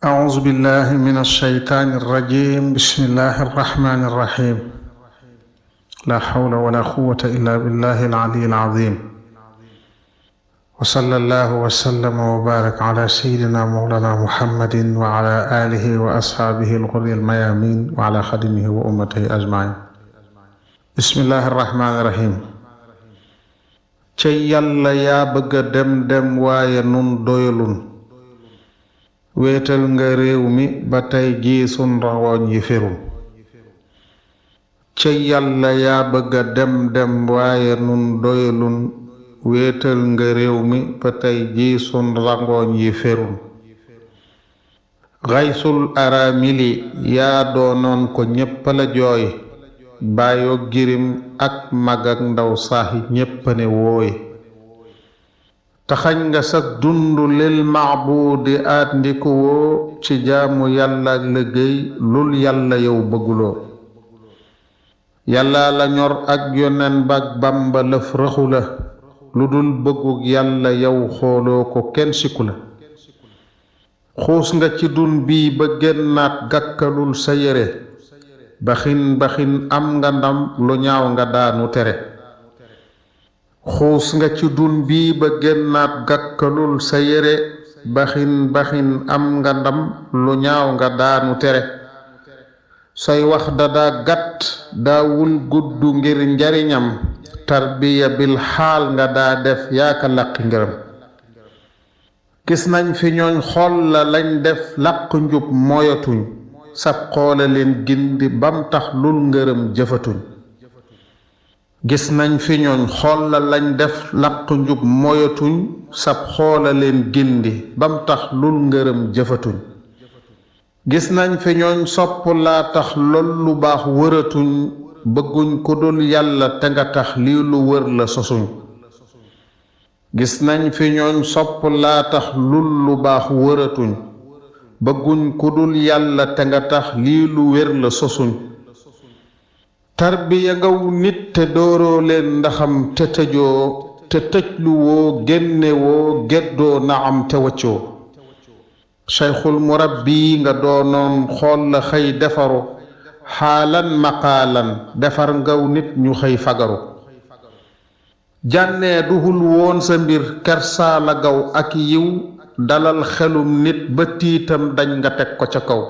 أعوذ بالله من الشيطان الرجيم. بسم الله الرحمن الرحيم. لا حول ولا قوة إلا بالله العلي العظيم. وصلى الله وسلم وبارك على سيدنا مولانا محمد وعلى آله وأصحابه الغر الميامين وعلى خدمه وأمته أجمعين. بسم الله الرحمن الرحيم. ci yàlla yaa bëgg dem waaye nun doyalun wéetal nga réew mi ba tey jii sun rawooñ yi firul ci yàlla yaa bëgg dem waaye nun doyalun wéetal nga réew mi ba tey jii sun rangooñ yi firul xaysul aramili yaa doonoon ko ñépp la jooy bàyyoo girim ak mag ak ndaw saaxi ñépp ne wooy taxañ nga sa dundu lil maabuudi aat ndiku woo ci jaamu yàlla ak liggéey lul yàlla yow bëgguloo yàlla la ñor ak yonen bak bamba lëf raxu la lu dul bëggug yàlla yow xooloo ko kenn siku la xuus nga ci dun bii ba génnaat gàkkalul sa yére baxin am nga ndam lu ñaaw nga daanu tere xuus nga ci dun bii ba génnaat gàkkalul sa yére baxin am nga ndam lu ñaaw nga daanu tere say wax dadaa gàtt daawul gudd ngir njariñam tarbiya bil xaal nga daa def yaaka làqi ngërëm gis nañ fi ñooñ xool la lañ def làq njub moyatuñ sab xoola leen gindi bam tax lul ngërëm jëfatuñ gis nañ fi ñooñ xool la lañ def làq njub moyatuñ sab xoola leen gindi bam tax lul ngërëm jëfatuñ gis nañ fi ñooñ sopp laa tax lool lu baax wëratuñ bëgguñ ku dul yàlla te nga tax lii lu wër la sosuñ gis nañ fi ñooñ sopp laa tax lul lu baax wëratuñ bëgguñ ku dul yàlla te nga tax lii lu wér la sosuñ tarbiya ngaw nit te dooroo leen ndaxam te tëjoo te tëjlu woo génne woo geddoo na am te waccoo cheikhul murabbi nga doonoon xool la xëy defaru xaalan maqaalan defar ngaw nit ñu xëy fagaru jànnee duhul woon sa mbir kersaa la gaw ak yiw dalal xelum nit ba tiitam dañ nga teg ko ca kaw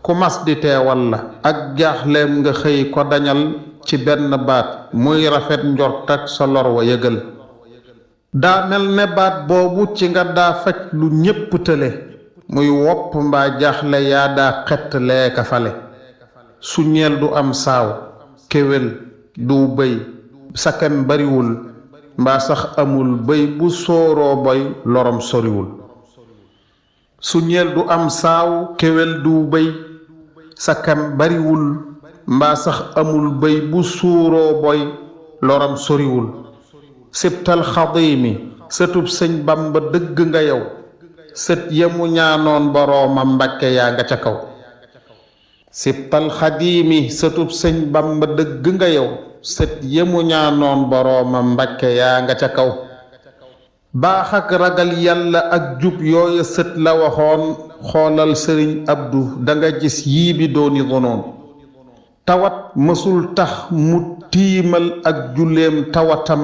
ku mas di teewal la ak jaaxleem nga xëy ko dañal ci benn baat muy rafet njort ak sa lor wa yëgal daa mel ne baat boobu ci nga daa faj lu ñépp tële muy wopp mbaa jaaxle yaa daa xett leeka fale su ñeel du am saaw kéwél du bëy sakem bariwul mbaa sax amul bëy bu sooroo boy lorom soriwul su ñeel du am saaw kéwél du bëy sakam bariwul mbaa sax amul bëy bu suuroo boy loram soriwul sibtal xadimi sëtub sëñ bamba dëgg nga yow sët yemu ñaanoon boroomam mbakke yaa nga ca kaw sibtal xadimi sëtub sëñ bamba dëgg nga yow sët yemu ñaanoon boroomam mbakke yaa nga ca kaw baax ak ragal yàlla ak jub yooya sët la waxoon xoolal sëriñ abdu danga gis yii bi dooni donoon tawat mësul tax mu tiimal ak julleem tawatam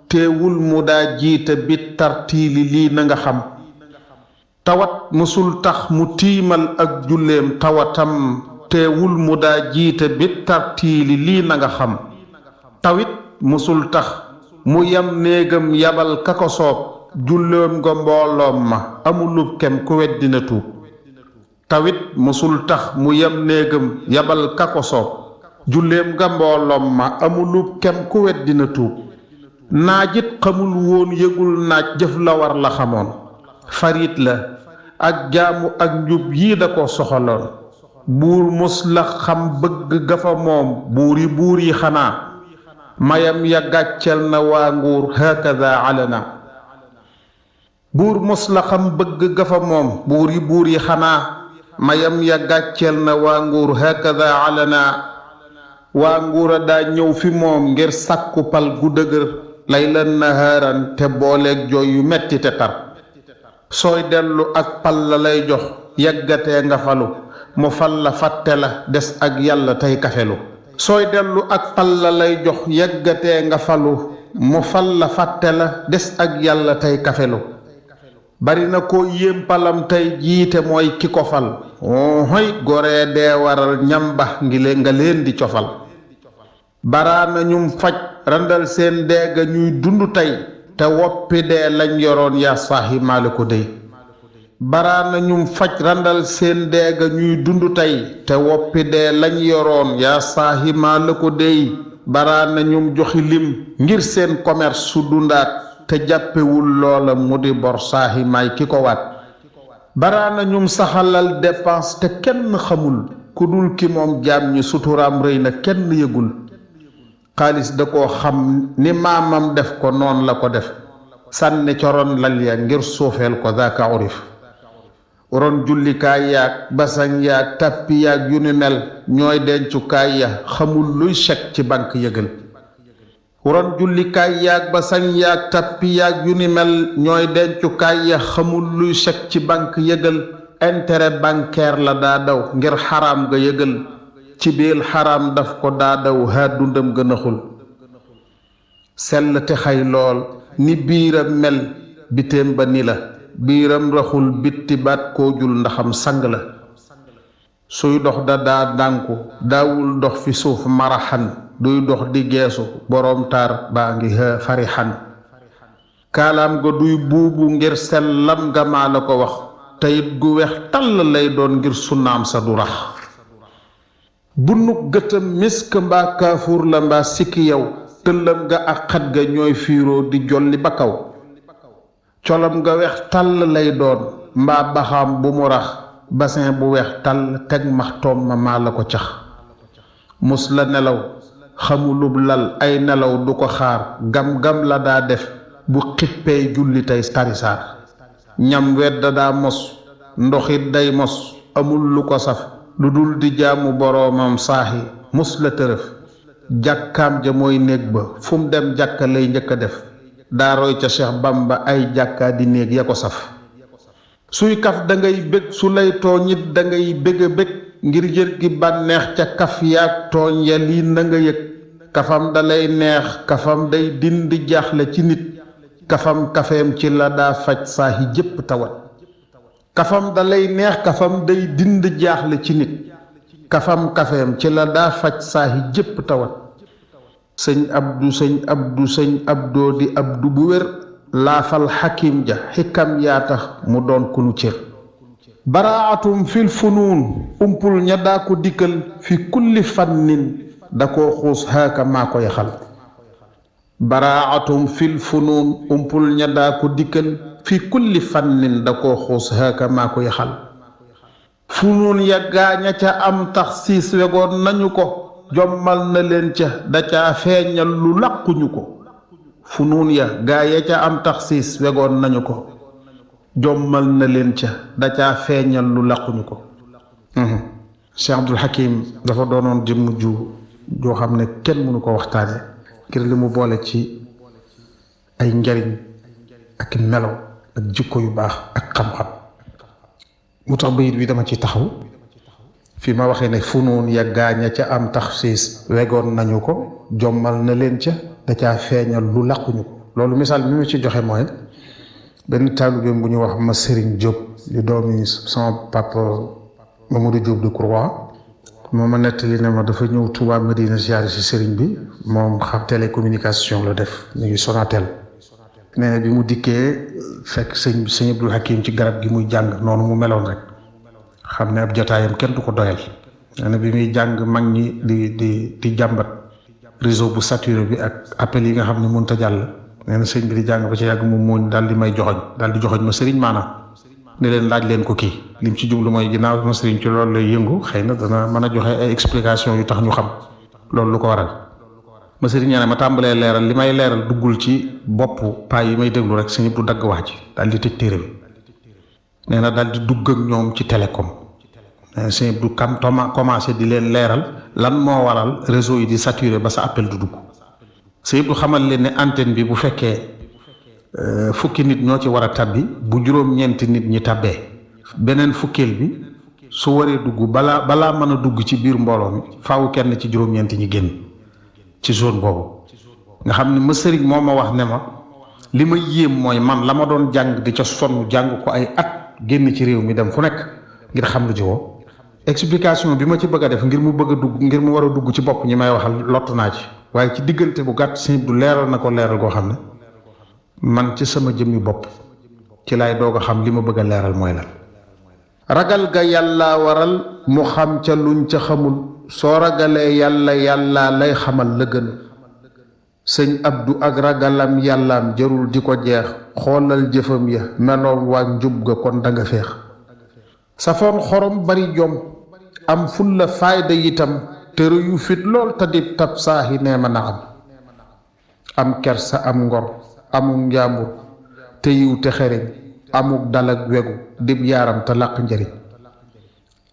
teewul mu daa jiite bi tartiili lii na nga xam tawat mësul tax mu tiimal ak julleem tawatam teewul mu daa jiite bi tartiili lii na nga xam tawit mësul tax mu yam néegam yabal ka ko soob julleem nga mbooloom ma amulub kem ku weddina tuub tawit musul tax mu yam néegam yabal ka ko soob julleem nga mbooloom ma amulub kem ku weddina tuub naajit xamul woon yëgul naaj jëf la war la xamoon farit la ak jaamu ak njub yii da ko soxaloon buur mus la xam bëgg gafa moom buur yi xanaa mayam ya gàccel na waa nguur hakada alana buur mos la xam bëgg gafa moom buur yi xanaa mayam ya gàccel na waa nguur hakada alana waa nguura daa ñëw fi moom ngir sàkku pal gu dëgër laylan nahaaran te booleeg jooy yu metti te tar sooy dellu ak pal la lay jox yeggatee nga falu mu fal la fàtte la des ak yàlla tey kafelu sooy dellu ak pal la lay jox yeggatee nga falu mu fal la fàtte la des ak yàlla tey kafelu bari na ko yéem palam tey jiite mooy ki ko fal hoy goree dee waral ñamba ngi leen nga leen di cofal baraana ñum faj randal seen deega ñuy dund tey te woppi dee lañ yoroon yaa saahi maaliku dey baraana ñum faj randal seen deega ñuy dund tey te woppi dee lañ yoroon yaa saahi maaliku dey baraana ñum joxi lim ngir seen commerce su dundaat te jàppewul loola mu di bor saahi may ki ko waat baraana ñum saxalal dépense te kenn xamul ku dul ki moom jaam ñi suturaam rëy na kenn yëgul xaalis da koo xam ni maamam def ko noon la ko def sànni coroon lal ya ngir suufeel ko zaaka urif ron jullikaay yaag basan yaag tappi yaag yu ni mel ñooy dencukaay ya xamul luy chèque ci banque yëgal ron jullikaay yaag basan yaag tappi yaag yu ni mel ñooy dencukaay ya xamul luy chèque ci banque yëgal intérêt bancaire la daa daw ngir xaraam ga yëgal ci biir xaraam daf ko daa daw haa dundam gën a xul sell te xay lool ni biiram mel bitéem ba ni la biiram raxul bitti baat koo jul ndaxam sang la suy dox da daa dànku daawul dox fi suuf maraxan duy dox di geesu boroom taar baa ngi farixan kaalaam ga duy buubu ngir sellam ga maa la ko wax teyit gu weex tàll lay doon ngir sunnaam sa du rax bunuk gëtam misk mbaa kaafuur la mbaa sikki yow tëllam ga ak xat ga ñooy fiiroo di jolli ba kaw colam nga weex tàll lay doon mbaa baxaam bu mu rax bassin bu weex tàll teg maxtoom ma maa la ko cax mus la nelaw xamulub lal ay nelaw du ko xaar gam-gam la daa def bu xippee julli tey tarisaar ñam wedda daa mos ndoxit day mos amul lu ko saf lu dul di jaamu boroomam saaxi mus la tërëf jàkkaam ja mooy néeg ba fu mu dem jàkka lay njëkk a def daa roy ca Cheikh Bamba ay jàkkaa di néeg ya ko saf suy kaf da ngay bég su lay tooñ it da ngay bég a bég ngir yër gi bànneex ca kaf yaag tooñ ya lii na nga yëg kafam da lay neex kafam day dindi jaaxle ci nit kafam kafeem ci la daa faj saahi jépp tawat kafam da lay neex kafam day dind jaaxle ci nit kafam kafeem ci la daa faj saahi jépp tawat sëñ abdoo di abdu bu wér laafal xakim ja xikam yaa tax mu doon ku nu cër baraatum fil funuun umpul ña daa ko dikkal fi kulli fannin da koo xuus haaka maa ko yaxal baraatum fil funuun umpul ña daa ko dikkal fi kulli fannin da koo xuus haaka maa ko yaxal funuun ya gaaña ca am tax siis wegoon nañu ko jommal na leen ca da caa feeñal lu làquñu ko funuun ya gaa ya ca am tax siis wegoon nañu ko jommal na leen ca da caa feeñal lu làquñu ko Cheikh Abdul Hakim dafa doonoon jëmm joo xam ne kenn mënu ko waxtaane ngir li mu boole ci ay njariñ ak melo ak jikko yu baax ak xam-xam mu tax bayit bi dama ci taxaw fi ma waxee ne funuun ya gaaña ca am taxsiis wegoon nañu ko jommal na leen ca da caa feeñal lu làquñu ko loolu misaal mi ma ci joxe mooy benn taalibeem bu ñu wax ma Serigne Diop di doomi sama papa Mamadou Diop de Croix moo ma nettali ne ma dafa ñëw Touba Medina ziyaare si Serigne bi moom xam télécommunication la def ñu ngi Sonatel nee na bi mu dikkee fekk sëñ Abdul Hakim ci garab gi muy jàng noonu mu meloon rek xam ne ab jotaayam kenn du ko doyal nee na bi muy jàng mag ñi di jàmbat réseau bu saturé bi ak appel yi nga xam ne mënut a jàll nee na sëñ bi di jàng ba ci yàgg moom mooñ daal di may joxoñ daal di joxoñ ma sëriñ maanaam ne leen laaj leen ko kii lim ci jublu mooy ginnaaw ma sëriñ ci loolu lay yëngu xëy na dana mën a joxe ay explication yu tax ñu xam loolu lu ko waral ma sëriñ ñaane ma tàmbalee leeral li may leeral duggul ci bopp paa yi may déglu rek sëñ du dagg wax ji daal di tëj téere bi nee na daal di dugg ak ñoom ci télécom nee na sëñ du commencé di leen leeral lan moo waral réseau yi di saturé ba sa appel du dugg sëñ du xamal leen ne antenne bi bu fekkee fukki nit ñoo ci war a tabbi bu juróom-ñeenti nit ñi tabbee beneen fukkeel bi su waree dugg balaa mën a dugg ci biir mbooloo mi faaw kenn ci juróom-ñeenti ñi génn ci zone boobu nga xam ne ma sëriñ moo ma wax ne ma li ma yéem mooy man la ma doon jàng di ca sonn jàng ko ay at génn ci réew mi dem fu nekk ngir xam lu ci woo explication bi ma ci bëgg a def ngir mu bëgg a dugg ngir mu war a dugg ci bopp ñi may waxal lott naa ci waaye ci diggante bu gàtt sëñ du leeral na ko leeral goo xam ne man ci sama jëmmi bopp ci lay doog a xam li ma bëgg a leeral mooy lan. ragal ga yàlla waral mu xam ca luñ ca xamul soo ragalee yàlla lay xamal la gën sëñ Abdu ak ragalam yàllaam jarul di ko jeex xoolal jëfam ya meloom waa njub ga kon danga féex safoon xorom bari jom am fulla fayda itam tëru yu fit lool te di tab saahi nee ma na am kersa am ngor amuk njaambur te yiw te xereñ amuk dal ak wegu dib yaaram te làq njëriñ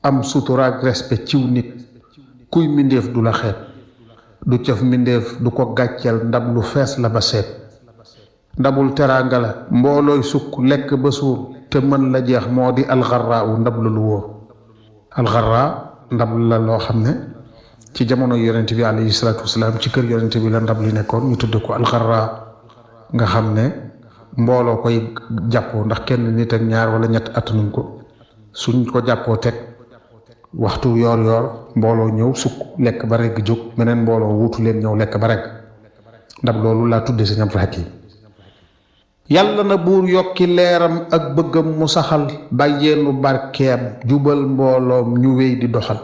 am suturaak respect ciw nit kuy mbindéef du la xeeb du cëf mbindéef du ko gàcceel ndab lu fees la ba seet ndabul teraanga la mboolooy sukk lekk ba suur te mën la jeex moo di alxarraa u ndab la lu wóor alxarraa ndab la loo xam ne ci jamono yonent bi alayhi salaatu wasalaam ci kër yonent bi la ndab li nekkoon ñu tudd ko alxarraa nga xam ne mbooloo koy jàppoo ndax kenn nit ak ñaar wala ñett attanuñ ko suñ ko jàppoo teg waxtu yoor mbooloo ñëw sukk lekk ba regg jóg meneen mbooloo wuutu leen ñëw lekk ba regg ndab loolu laa tuddee Sëñ Abdul Hakim yàlla na buur yokki leeram ak bëggam mu saxal bàyyeenu barkeem jubal mbooloom ñu wéy di doxal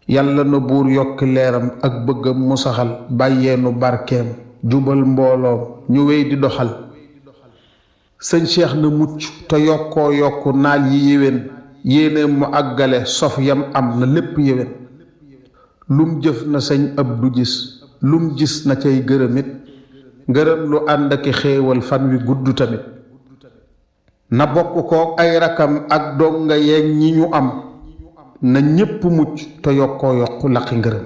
yàlla na buur yokki leeram ak bëggam mu saxal bàyyeenu barkeem jubal mbooloom ñu wéy di doxal sëñ Cheikh na mucc te yokkoo yokku naal yi yéwén yéene mu àggale sof yam am na lépp yéwén lum jëf na sëñ Abdu gis lum gis na cay gërëmit ngërëm lu ànd ak xéewal fan wi gudd tamit na bokk kook ay rakam ak donga yeeg ñi ñu am na ñépp mucc te yokkoo yokku laqi ngërëm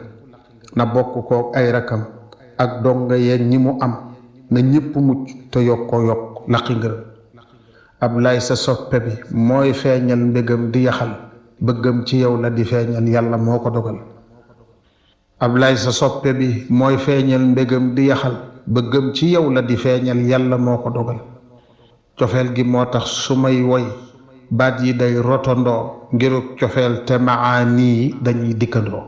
na bokk kook ay rakam ak donga yeeg ñi mu am na ñépp mucc te yokkoo yokk laqi ngërëm Ablaay sa soppe bi mooy feeñal mbégam di yaxal bëggam ci yow la di feeñal yàlla moo ko dogal Ablaay sa soppe bi mooy feeñal mbégam di yaxal bëggam ci yow la di feeñal yàlla moo ko dogal cofeel gi moo tax su may woy baat yi day rotandoo ngiruk cofeel te maani yi dañuy dikkandoo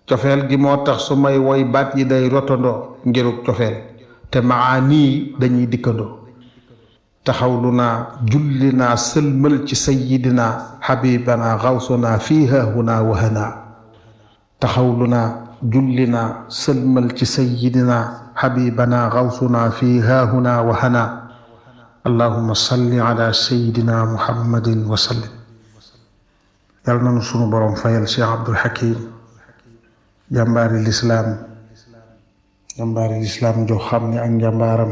cofeel gi moo tax su may woy baat yi day rotandoo ngiruk cofeel te maani yi dañuy dikkandoo taxawlu naa julli naa sëlmal ci sayyidina xabibana xawsuna fii haahuna wahanaa taxawlu naa julli naa sëlmal ci sayyidina xabibana xawsuna fii haahuna wahanaa allahuma salli ala sayyidina muhammadin wa sallim yàlla nanu sunu boroom fayal Cheikh Abdul Hakim jàmbaari lislaam joo xam ne ak njàmbaaram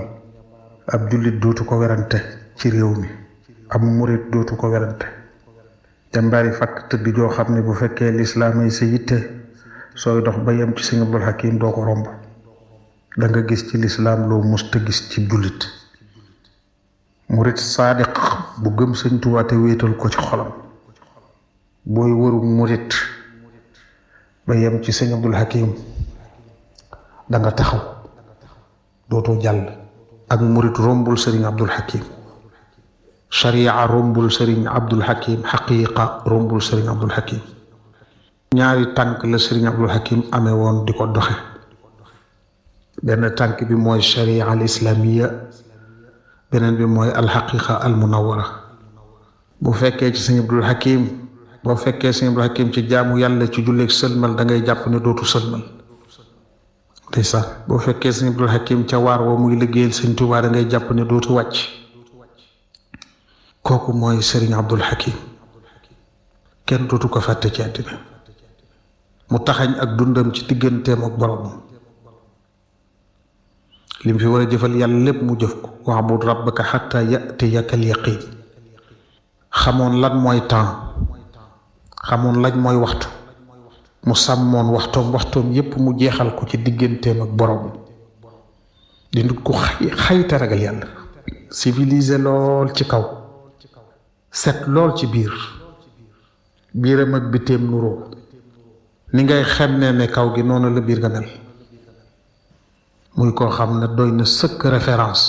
ab jullit dootu ko werante ci réew mi ab murit dootu ko werante jàmbaari fakk tëdd joo xam ne bu fekkee lislaam ay sa yitte sooy dox ba yem ci Sëñ Abdul Hakim doo ko romb da nga gis ci lislaam loo musta gis ci jullit murit saadiq bu gëm Sëñ Tuubaa te wéetal ko ci xolam booy wëru murit ba yem ci Sëñ Abdul Hakim da nga taxaw dootoo jàll ak murit rombul sëriñ Abdul Hakim sharia rombul sëriñ Abdul Hakim xaqiiqa rombul sëriñ Abdul Hakim ñaari tànk la sëriñ Abdul Hakim amee woon di ko doxe benn tànk bi mooy sharia al islamiya beneen bi mooy al xaqiiqa al munawara boo fekkee sëriñ Abdul Hakim ci jaamu yàlla ci julleeg sëlmal da ngay jàpp ne dootu sëlmal ndeysaan boo fekkee Sëñ Abdul Hakim ca waar wa muy liggéeyal Sëñ Tuubaa da ngay jàpp ne dootu wàcc kooku mooy Sëriñ Abdul Hakim kenn dootu ko fàtte ci àddina mu taxañ ak dundam ci digganteem ak boromam lim fi war a jëfal yàlla lépp mu jëf ko wa'bud rabbaka xatta ya'tiyakal yaqiin xamoon lan mooy temps xamoon lañ mooy waxtu mu sàmmoon waxtoom yépp mu jeexal ko ci digganteem ak borom di nit ku xayta ragal yàlla civilisé lool ci kaw set lool ci biiram ak biteem nuroo ni ngay xemmee ne kaw gi noonu la biir nga mel muy koo xam ne doy na sëkk référence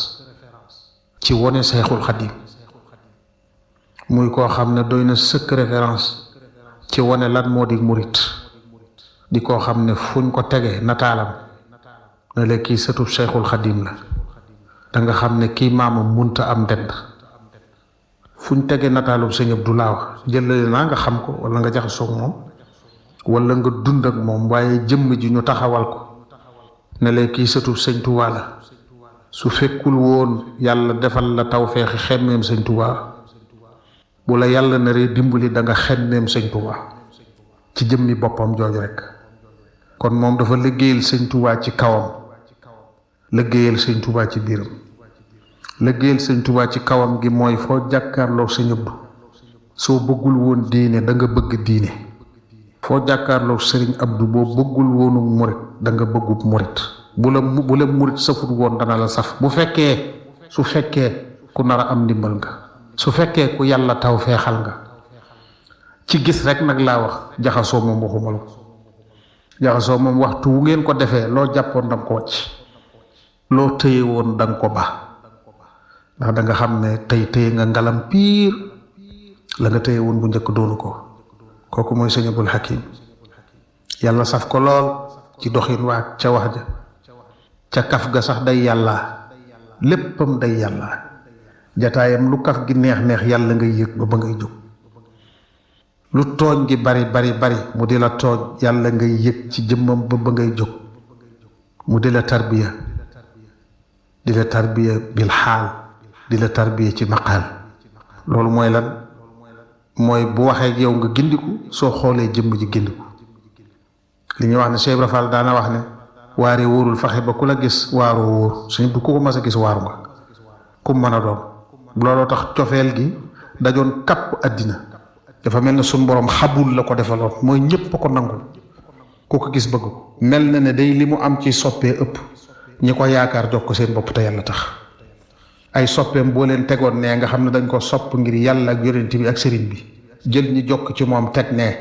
ci wone Seexul Xadim muy koo xam ne doy na sëkk référence ci wone lan moo di murit di koo xam ne fuñ ko tege nataalam ne la kii sëtub Seexul Xadim la da nga xam ne kii maamam munta am dend fuñ tege nataalub Sëñ Abdu laa wax jëlale naa nga xam ko wala nga jaxasoog moom wala nga dund ak moom waaye jëmm ji ñu taxawal ko ne la kii sëtub Sëñ Tuubaa la su fekkul woon yàlla defal la tawfeexi xemmeem Sëñ Tuubaa bu la yàlla naree dimbali da nga xemmeem Sëñ Tuubaa ci jëmmi boppam jooju rek kon moom dafa liggéeyal Sëñ Tuubaa ci kawam liggéeyal Sëñ Tuubaa ci biiram liggéeyal Sëñ Tuubaa ci kawam gi mooy foo jàkkaarloo Sëñ Abdu soo bëggul woon diine da nga bëgg diine foo jàkkaarloo Sëriñ Abdu boo bëggul woonu murit da nga bëggub murit bu la murit safut woon dana la saf su fekkee ku nar a am ndimbal nga su fekkee ku yàlla taw feexal nga ci gis rek nag laa wax jaxasoo moom waxuma la ko jaxasoo moom waxtu wu ngeen ko defee loo jàppoon danga ko wàcc loo tëye woon danga ko ba ndax da nga xam ne tëye nga ngalam piir la nga tëye woon bu njëkk doonu ko kooku mooy Sëñ Abdul Hakim yàlla saf ko lool ci doxin waa ca wax ja ca kaf ga sax day yàlla léppam day yàlla jataayam lu kaf gi neex yàlla ngay yëg ba ngay jóg lu tooñ gi bari mu di la tooñ yàlla ngay yëg ci jëmmam ba ngay jóg mu di la tarbiya bil xaal di la tarbiya ci maqaal loolu mooy lan mooy bu waxee yow nga gindiku soo xoolee jëmm ji gindiku li ñuy wax ne Cheikh Ibra Fall daana wax ne waare wóorul faxe ba ku la gis waaroo wóor suñu du ku ko mas a gis waaru nga ku mën a doon looloo tax cofeel gi dajoon kapp àddina dafa mel ne suñ borom xabul la ko defaloon mooy ñépp a ko nangul ku ko gis bëgg ko mel na ne day li mu am ci soppee ëpp ñi ko yaakaar jox ko seen bopp te yàlla tax ay soppeem boo leen tegoon nee nga xam ne dañ ko sopp ngir yàlla ak yonent bi ak sëriñ bi jël ñi jokk ci moom teg nee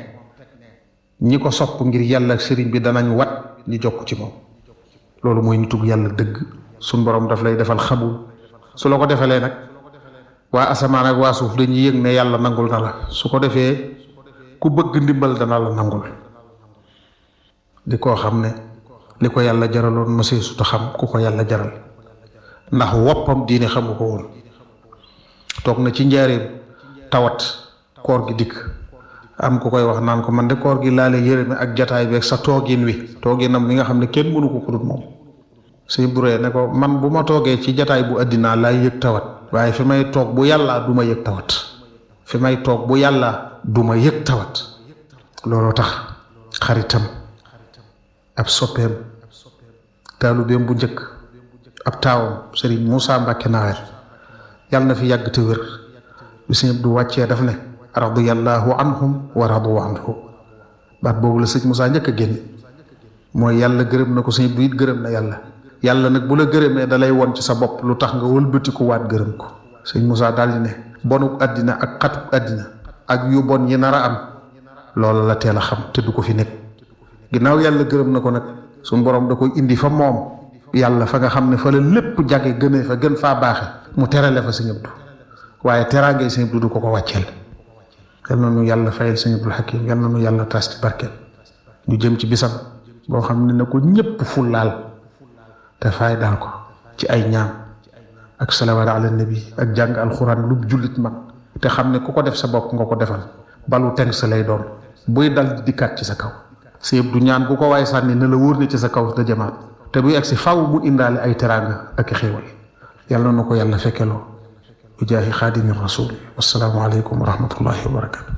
ñi ko sopp ngir yàlla ak sëriñ bi danañ wat ñi jokk ci moom loolu mooy nitug yàlla dëgg suñ borom daf lay defal xabul su la ko defalee nag waa asamaan ak waa suuf dañuy yëg ne yàlla nangul na la su ko defee ku bëgg ndimbal dana la nangul di koo xam ne li ko yàlla jaraloon ma see suta xam ku ko yàlla jaral ndax woppam diine xamu ko woon toog na ci njaareem tawat koor gi dikk am ku koy wax naan ko man de koor gi laale yërëme ak jataay beeg sa tooginam mi nga xam ne kenn mënu ko ku dul moom suy buree ne ko man bu ma toogee ci jataay bu àddinaa laay yëg tawat waaye fi may toog bu yàllaa du ma yëg tawat looloo tax xaritam ab soppeem taalubeem bu njëkk ab taawam Sëriñ Muusaa Mbàkke Nawel yàlla na fi yàgg te wér bi Sëñ Abdu wàccee daf ne radiyallahu anhum wa radu anhu baat boobu la Sëñ Muusaa njëkk a génn mooy yàlla gërëm na ko Sëñ Abdu it gërëm na yàlla nag bu la gërëmee da lay won ci sa bopp lu tax nga wëlbatiku waat gërëm ko Sëñ Muusaa daal di ne bonuk àddina ak xatuk àddina ak yu bon yi nar a am loola la teel a xam te du ko fi nekk ginnaaw yàlla gërëm na ko nag suñu borom da koy indi fa moom yàlla fa nga xam ne fa la lépp jage gënee fa gën faa baaxe mu terale fa Sëñ Abdu waaye teraangee Sëñ Abdu du ko wàcceel yal na nu yàlla fayal Sëñ Abdul Hakim yal na nu yàlla tas ci barkeel ñu jëm ci bisam boo xam ne na ko ñépp fullaal te fay daal ko ci ay ñaan ak salawaat ala nabi ak jàng alxuraan lu jullit mag te xam ne ku ko def sa bopp nga ko defal balu teng sa lay doon buy dal di dikkaat ci sa kaw Sëñ Abdu ñaan bu ko waaye sànni na la wóor ne ci sa kaw da jamaat te buy agsi faw mu indaale ay teraanga ak xéewal yàlla na ko yàlla fekkeloo bi jaahi xaadimi rasul wassalaamu aleykum wa rahmatullahi wa barakatu